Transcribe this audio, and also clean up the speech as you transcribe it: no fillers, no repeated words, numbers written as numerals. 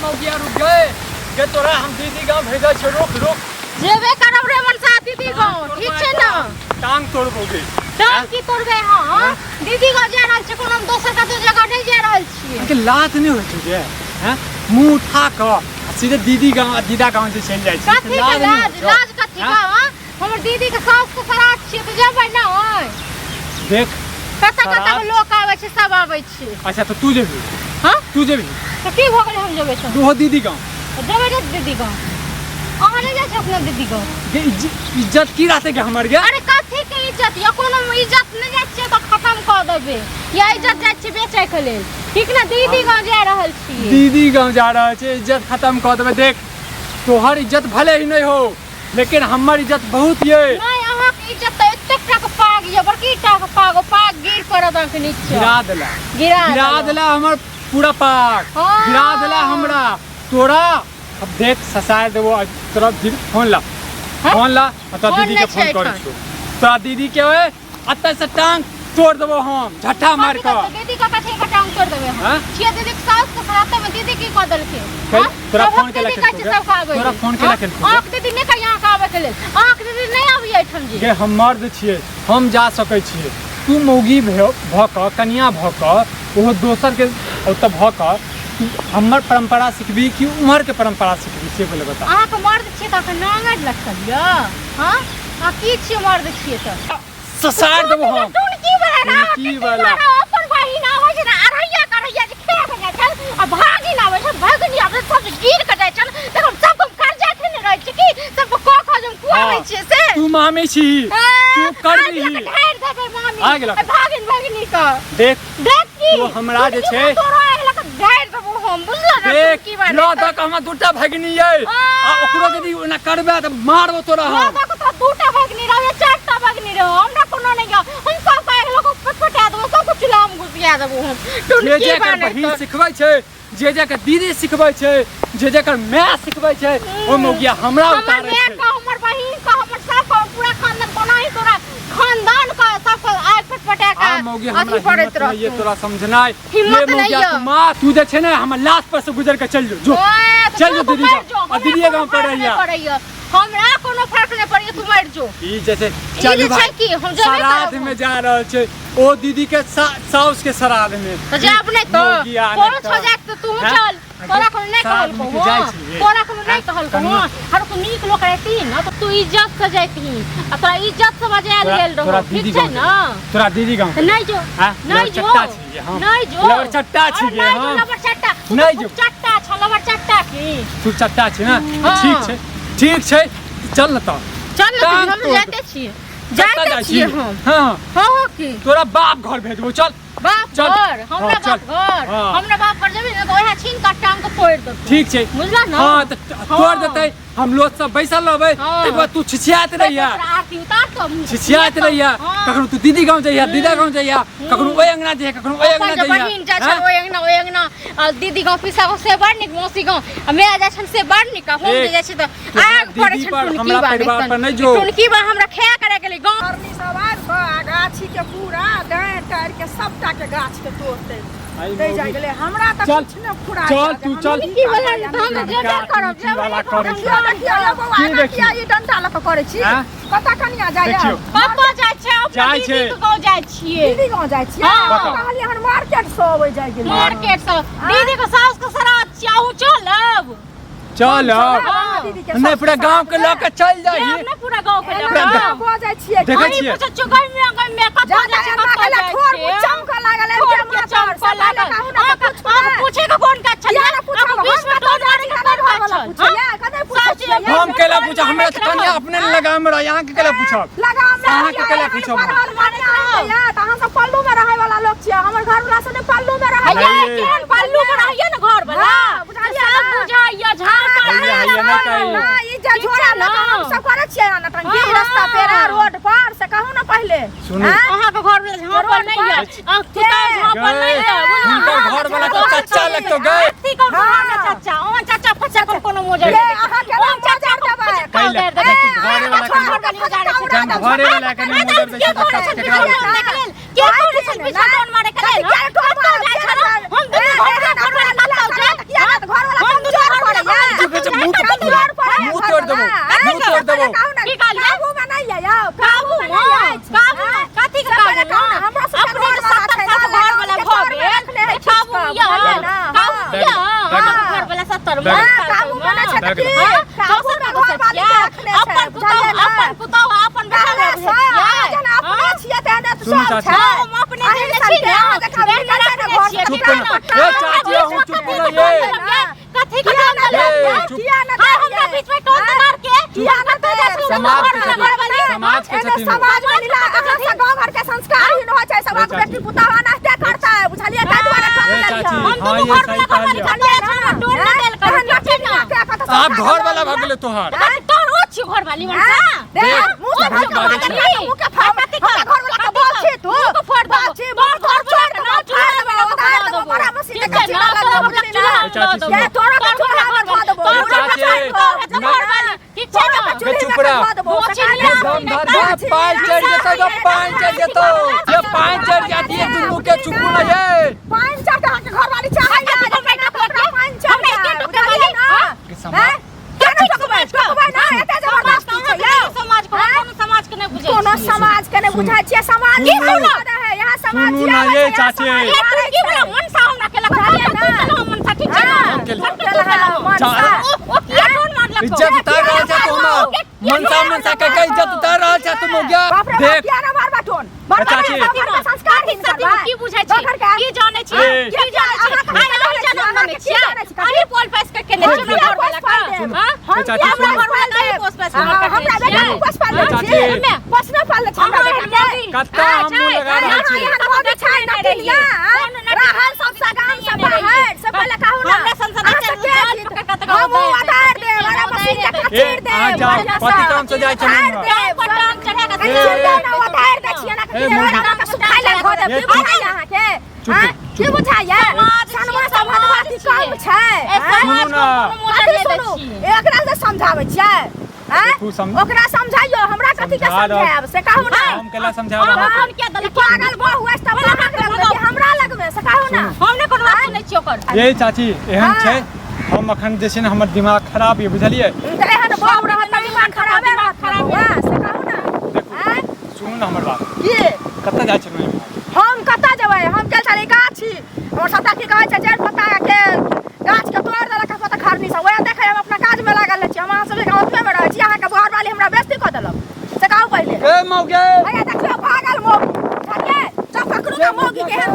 मौगिया रुक गए गे तोरा हम दीदी गांव भेजै छियौ रुक रुक जेबे करब रे मनसा दीदी गाँव ठीक छै ने टांग तोड़बो गे टांग की तोड़बै हम दीदी गाँव जा रहल छी कोनो हम दोसर कतौ जगह नहि जा रहल छियै के लाज नहि होइ छौ गे हैं मुंह उठा कऽ आ सीधे दीदी गांव आ दीदा गांव जे चलि जाइ छै कथी के लाज नहि लाज होइ छौ? लाज कथी का हँ? हमर दीदी के सास के श्राद्ध छियै तऽ जेबै ने देख कतऽ कतऽ के श्राद्ध? लोक आबै छै सब आबै छै अच्छा तऽ तू जेबही हँ तू जेबही तऽ की भऽ गेलै हम जेबै तऽ तू हो दीदी गाँव जेबै ने दीदी गाँव अहाँ नहि जाइ छी अपना दीदी गाँव गे इज्जत की रहतै गे हमर गे अरे कथी के इज्जत या कोनो इज्जत नहि जाइ छियै तऽ खत्म कऽ देबै या इज्जत जाइ छियै बेचै के लेल ठीक ने दीदी गाँव जा रहल छियै दीदी गाँव जा रहल छै इज्जत खत्म कऽ देबै देख तोहर इज्जत भले ही नहि हो लेकिन हमर इज्जत बहुत ये नहीं अहाँके इज्जत तऽ एतेक टा के पाग यऽ बड़की टा के पाग ओ पाग गिर पड़त अहाँके नीचा गिरा देला गिरा गिरा देला। देला हमर पूरा पाग हाँ। गिरा देला हमरा तोरा अब देख ससार देबो आ तोरा दीदी फोन ला हाँ? फोन ला आ तोरा फोन दीदी के नहि फोन छै करै एखन। छियौ तोरा दीदी के ओए अतऽ से टांग तोड़ देबो हम झट्ठा मार कथी कऽ करतै? दीदी के कथी के टांग तोड़ देबै हम हाँ? छियै दीदी के सास के श्राद्ध में दीदी की कऽ देलखिन कहि, हाँ? तोरा सबहक फोन केला दीदी कहै छै केलकौ गे? सबके आबै तोरा लेल। फोन केला हाँ? केलकौ गे? अहाँके दीदी नहि कहिया अहाँके आबै के लेल अहाँके दीदी नहि आबैया एहिठाम जी गे हम मर्द छियै हम जा सकै छियै तू मौगी भऽ कऽ कनिया भऽ कऽ ओहो दोसरके ओतऽ भऽ कऽ तू हमर परम्परा सिखबी कि उम्हरके परम्परा सिखबी से पहिले बता अहाँके मर्द छियै तऽ अहाँके नांगरि लटकल यऽ हाँ अहाँ की छियै मर्द छियै तऽ ससार देबो हम टुनकी वाला ना टुनकी वाला। अपन बहिन आबै छै ने अरैया करैया जे खेत जाइ छल आ भागिन आबै छै भगिनी आबै छै सब गिर के जाइ छल तखन सब हम कर्जा खेने रहै छी की सब कऽ कऽ जे हम खुआबै हाँ। छियै से तू मामी छी तू करबिही ढारि देबै मामी आगि लग। आ भागिन भगिनी के देख देख की तू हमरा जे टुनकी छै- वाला तोरो आगि लग ढारि देबो हम बुझल ने देख टुनकी वाला लऽ दऽ कऽ हमरा दूटा भगिनी ये आ ओकरो यदि ओना करबै तऽ मारबो तोरा हम दादा को तो दूटा भगनी रहो चारटा भगनी रहो हमरा कोनो नहीं हो हम सब का एक लोग पटपटा देबो सब चूल्हा में घुसिया देबो हम जे टुनकी जे कर बने बहिन सिखबै छै जे जे कर दीदी सिखबै छै जे जे कर माय सिखबै छै ओ मौगिया हमरा हमर उतारै माय छै का हमर बहिन का हमर सब का पूरा खानदान कोना ही तोरा खानदान का सब का आग पटपटा आ के मौगी अथी हमरा पड़ैत हिम्मत नहीं ये रहतौ तोरा समझनाइ हिम्मत ये नहीं मौगिया यऽ। तू माँ तू जे छै ने हमर लाश पर से गुजर के चल जो जो ओए, तऽ चल जो तू दीदी मरि गाँव। जो, आ हमरा दीदीए कोनो गाँव पर फर्क नहीं रहिया। पड़ैया। हमरा कोनो फर्क नहीं पड़ैया तू मरि जो ई जैसे ई चलू जे भाई छै की हम जेबे श्राद्ध करब में जा रहल छै ओ दीदी के साउस के श्राद्ध में तऽ जायब नहि तऽ मौगिया नहि कोनो तऽ। छो जायत तऽ तू हैं? चल तोरा कोनो नहि श्राद्ध कहलकौ में के जाइ हँ छियै। तोरा कोनो नहि हैं? कहलकौ कनिया- हँ हर तू नीक लोक रहती न तऽ तू इज्जत से जैतही आ तोरा इज्जत से बजायल तोरा- गेल तोरा रहो दीदी ठीक छै गाँव न तोरा दीदी गाँव तऽ नहि जो हैं? नहि जो लबरचट्टा छियै हम। नहि जो लबरचट्टा अरे छियै नहि जो हम। लबरचट्टा तू नहि तऽ जो। चट्टा छ लबरचट्टा की तू चट्टा छै ने हाँ। ठीक छै ठीक छै चल न तऽ चल न टांग हम तोड़ जाइते छियै कतऽ जाइते जाइ छियै छी? हम हाँ हँ हँ की तोरा बाप घर भेजबो चल बाप चल। घर हमरा हाँ, चल। बाप घर हाँ। हमरा बाप घर जेबही ने तऽ ओएह छीन कऽ टांग के तोड़ि देतौ ठीक छै बुझला ने हाँ तऽ तोड़ देतै हम लोग सब बैसल रहबै हाँ। तकर बाद तू छिछियाइत रहिया तोरा आरती उतार तो छिछियाइत रहिया कखनो तू दीदी गाँव जइया दीदा गाँव जइया कखनो ओहि अंगना जइया कखनो ओहि अपन अंगना जे जइया बहिन जाइ हाँ? छल ओहि अंगना ओहि अंगना आ दीदी गाँव पीसा गाँव से बड़ नीक मौसी गाँव आ माय जाइ छल से बड़ नीक आ हम जे एक, जाइ छी तऽ तोहर आग पड़ै दीदी छल पर, टुनकी हमरा बा परिवार पर नहि जो। टुनकी बा हमरा खाया करे गेलै गाँव आदमी सब आबि कऽ आ गाछीके पूरा डाँरि टाड़िके सबटाके गाछके तोड़तै आई दै जाइ मौगी। गेलै हमरा तऽ चल, किछु नहि फुराइ चल, तू चल। टुनकी वाला ने तऽ हम जेबे करब टुनकी वाला जेबे करै करब छै। देखियौ यौ बौआ की एना देखियौ? किया ई डंटा लऽ कऽ करै छी आँय? कतऽ कनिया जाइए देखियौ। पापा जाइ छै अपना जाइ छै। दीदी के गाँव जाइ छियै दीदी गाँव जाइ छियै हाँ। बताउ। कहलियै हन मार्केट से अबै जाइ गेलै मार्केट से दीदी के सास के श्राद्ध छियै अहूँ चलब चल अब। हाँ। दीदी के नहि पूरा गाँव के लऽ के चल जायब जाही ने पूरा गाँव के एना लऽ कऽ? भऽ जाइ छियै देखै अहीं छियै। पूछै छियै गाँवमे गाँवमे कतऽ जा जाइ छै एना कतऽ कहला जाइ ठोर छै? मुँह चमकऽ लागल ठोर एते के मातर चमकऽ से पहिले लागल। कहू ने तऽ अहाँके पूछू अहाँके ने। पूछे के कोन काज छलै? किया ने पूछब? अहाँके बीच में हम टोन कतऽ मारै के जाइ कोन छी, काज घरवला छल? पूछैया, हाँ? कतऽ पूछै सासु छियै? हम केला पूछब हमरा तऽ कनिया अपने ने लगाम रह अहाँ के केला पूछब लगाम में अहाँके रहैया, केला पूछब? पढ़ल कनिया होइया, तऽ अहाँ सब पल्लू में रहै वाला लोक छियै हमर घरवला सब ने पल्लू में रहै हैया, नहीं। केहन पल्लू पर रहैया ने घर वाला? हाँ, बुझलियै सब ने? बुझाइया, झाड़ हैया, हैया, नहि कही। ना, ई जे ठीक झोरा छै लऽ कऽ ने? हम सब करै छियै ना नौटंकी हाँ। रास्ता पेरा रोड पर से कहू ना पहिले सुनू। आँय? अहाँके घर वाला झाँपल नहि यऽ अहाँ कुत्ता झाँपल नहि यऽ बुझलहुँ? हुनकर घर वाला तऽ चच्चा लगतौ गै अथी करू हाँ। अहाँके चच्चा ओहन चच्चा फच्चा को कोनो मोजर ये अहाँ केना मोजर देबै? कैला देबै तू घरे वाला के जहन घरे वाला के नहि मोजर दै छै तऽ केकरा देतै? के करै छल पीछा टोन मारे के लेल? कथी के टोन कतौ मारे? जाइ छल? हम दुनू घर वाला घर वाला कतौ जाइ? हम दुनू तर भए गेलै। हाँ, काबू में नहि छै तऽ की? हाँ, काबू में घरवाली के रखने छै, अपन पुतहु बुझलियै ने? अपन पुतहु अपन बेटा कहला लग सँ, अहाँ जेना अपने हाँ? छियै तेहने तऽ सुनू सब चाची। छै। हम अपने अहीं जेने सबके छी ने, अहाँ जकाँ तेहने मिलल छै ने रखने घर छियै, से चुप ठीक ना। छै ए चाची अहूँ चुप ना ये। कथी के किया नाम ने लेबै? ए, देलियै? चुप। किया ने हाँ, हमरा देलियै? बीच में टोन तगार के किया ने कतऽ जाइ छलहुँ? समाज के घर छथिन, वाली। समाज के एने छथिन। समाज में लीला अहाँ से गाँव घर के संस्कार ही न होइ छै, सबहक ए चाची। बेटी पुतहु अनाहिते करतै, बुझलियै? ताहि दुआरे ए टोन चाची, देलियै। हम हाँ, दुनू ये घर सही वाला घर वाली कहलियै। कतऽ जाइ छलहुँ? टोन नहि देल करू, तहन ठीक छै ने? आब घर वाला भऽ गेलै तोहर। तोहर ओ छियौ घरवाली मनसा? देख, देख, मुँह से बहुत भाग बाजै के छै। मुँह के फाड़, हमरा घरवाला के बोल छी तू। मुँह के फोड़ देबो। बोल छी, मुँह के तोहर फोड़ घरवाला देबो, के नाम फाड़ देबो, चूल्हा उतार में देबो, दऽ बड़ा देबो। मसीह ठीक के छै चूल्हा ना? लग तोहर देबो, हमरा बुझली चूल्हा ना? में ए चाची, दऽ देबो। ये तोरा के तोहर चूल्हा में धऽ देबो, तोहर ए चाची, तोहर हेतौ ना- घरवाली। ठीक छै ना? चूल्ही में चुप रह। धऽ देबो, वो सकाले चिड़िया धम धम धम पानि चढ़ि जेतौ गो, पानि चढ़ि जेतौ। ये पानि चढ़ि जाती है दुनू के चुप ना ये। पानि चढ़ अहाँके घरवाली चाहै ना, हमरा जे एके ओकरा पानि चढ़ हमरा एके जाय, टोके बुझलियै वाली, ना? हाँ? के समाज हैं? केना टोकबै? टोकबै ना, एते जबरदस्ती छै यौ। समाज को हैं? कोनो समाज के नहि बुझै कोनो छियै। समाज के नहि बुझै छियै, समाज सुनू। की सुनू है, यहाँ समाज सुनू जियाबै ना ये छै, यहाँ चाची। समाज ए, तू मारै की छै। बोला मनसा हमरा केलक? बुझलियै तू ना? केलहो मनसा, ठीक छै ना? हाँ, केलहुँ। सबके तू केलहो। चा- ओ किया टोन मारलको? इज्जत उतार रहल छै तू हमर। मनसा मनसा कह के इज्जत उतार रहल छै तू मौगिया। बाप रे बाप, देख किया ना मारबा टोन? मारबा चाची। ना, घर के संस्कार सती ही सती करबा। की बुझै छी? घर के- की जानै छी? ए। की जानै छी? अहाँ आइ अहीं जनम लेने छियै? अहीं पोल पैस के केने छियै हम हमरा घरवाला किया पोस पाल के? देब? हाँ? हम चाची, किया सुनू। पोस पाल अहीं देब? पोस पास के हाँ, हमर हमरा कटने बेटा छियै? के पोस पाल ए देब चाची। छी। पोसने पालने छै हमरा हमरा बेटा के। कत्ता हम मुँह लगा रहल छी। यहाँ मोदी छै नटिनिया, रहल सबसँ गाम से बाहर, से पहिले कहू ना। हमरा संसद अहाँ से सबके जाल जीत। पकड़ कऽ हम दऽ उतार देब, अरे मशीन के ए, कचीर देब, अहाँ जाउ, बढ़िआँ से। पति काम से जाइ छै उतार मुँह। देब, पर टांग चढ़ा कऽ कनी ए, चिंता ए, ना, उतार दै छियै ना, ए, कनी मोदी। अहाँके सुखाय लए धऽ देब, ए, की चुप। बुझाइए अहाँके? चुप, आँय? चुप। की बुझाइए? समाज छियै, सनमा सब हदवाती समाज कम छै, ए, आँय? समाज सुनू ना। को कोनो मोजर कथी नहि दै सुनू? छियै। एकरा से समझाबै छियै? आँय? देखू, ओकरा समझाइयो, हमरा कथी के समझा रहल- समझायब से कहू ना। हम केला समझा अहाँ रहल फोन किया देलक? ई पागल बहु अछि तऽ अहाँके लगबै कि हमरा लगबै से कहू ना। हम नहि कोनो बात सुनै छियै ओकर। ये चाची एहन हाँ। छै हम अखन जे छै ने हमर दिमाग खराब यऽ बुझलियै तऽ एहन बहु रहत तऽ दिमाग खराबे रहत ना बौआ, से कहू ना। देखू आँय? सुनू ने हमर बात की? कतऽ जाइ छलहुँ हम कतऽ जेबै? हम गेल छलियै गाछी, हमर सबटा की कहै छै जड़ि पत्ता के गाछ के तोड़ि देलक पत्ता खरनी सब, वएह देखै हम अपना काज मे लागल रहै छी। हम अहाँ सब जकाँ ओतबे मे रहै छी, अहाँके घरवाली हमरा बेइज्जती कऽ देलक से कहू पहिले। ए मौगे हैया देखियौ पागल मौगी, बुझलियै? जब ककरो के मौगी के एहन